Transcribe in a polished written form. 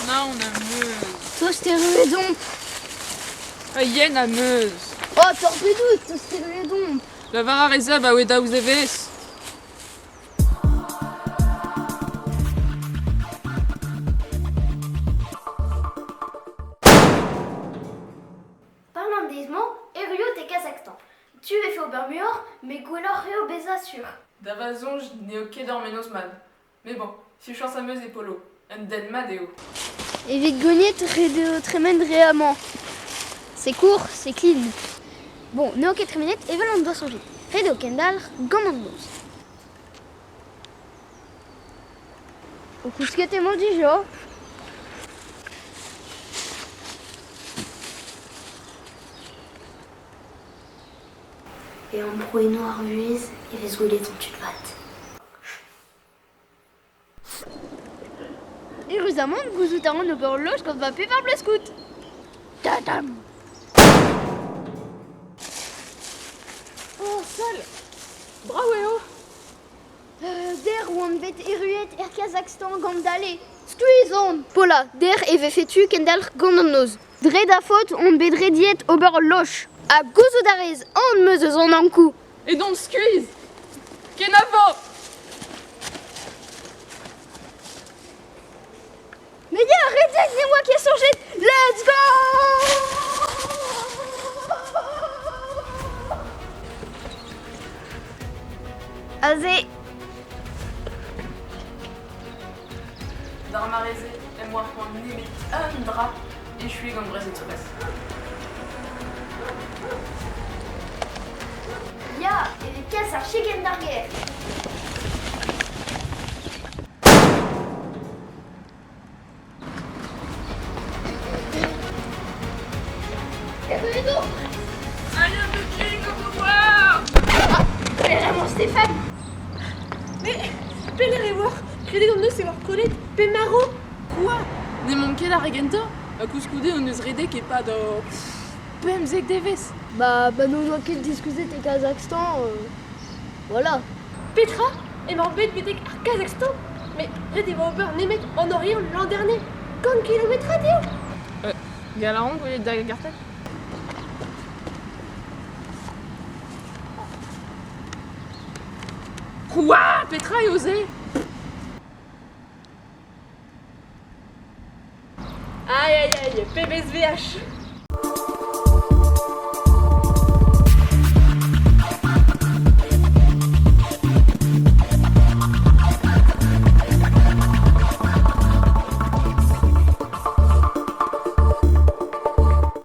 Naon am eus. Tost erruet omp. Ha yen am eus. Oh, torpedoù, tost erruet omp. Lavar a rez abaoe daou zevezh. Parlant an deiz-mañ, erruout e Kazakhstan. Tu vefe ober muioc'h, met gwelloc'h eo bezañ sur. Da va soñj n'eo ket ur mennozh mat. Mais bon, fichañs am eus e Polo. Un den mat eo. Evit gounit, ret eo tremen dre amañ. C'est court, c'est clean. Bon, n'eo ket tremenet evel hon doa soñjet. Ret eo kendalc'h gant an noz. O kousket emañ dija. E amprouennoù ar vuhez e vez gwelet an tud vat. Eüruzamant, gouzout a ran ober loj gant va pevar bloaz skout. Tadam! Oh, sell! Brav eo! Der oan bet erruet er Kazakhstan gant dale. Skuizh on, Paula. Der e vefe tu kendalc'h gant an noz. Dre da faot on bet rediet ober ul loch. Ha gouzout a rez aon 'm eus eus an Ankou. Edon skuizh! Kenavo! Mais ya, redek ne oa ket soñjet. Let's go! Aze. D'ar mare-se em boa c'hoant nemet un dra, echuiñ gant Breizh Express. Ya, evit kas ar chikenn d'ar gêr. Allez, un peu de au revoir. Vraiment Stéphane. Mais pelec'h e oac'h? Kredet hon eus e oac'h kollet pe marv? Quoi? N'emaomp ket ar re gentañ? Ha koulskoude hon eus redek e-pad hor 15 devezh. Bah n'on doa ket diskuizhet e Kazakhstan. Voilà. Petra? Emañ bet betek ar Kazakhstan? Mais ret e oa ober nemet an Oriant l'an dernier. Kant kilometrad eo! Gall a ran gwelet da gartenn? Quoi? Petra eo se? Aïe aïe aïe, pebezh veaj!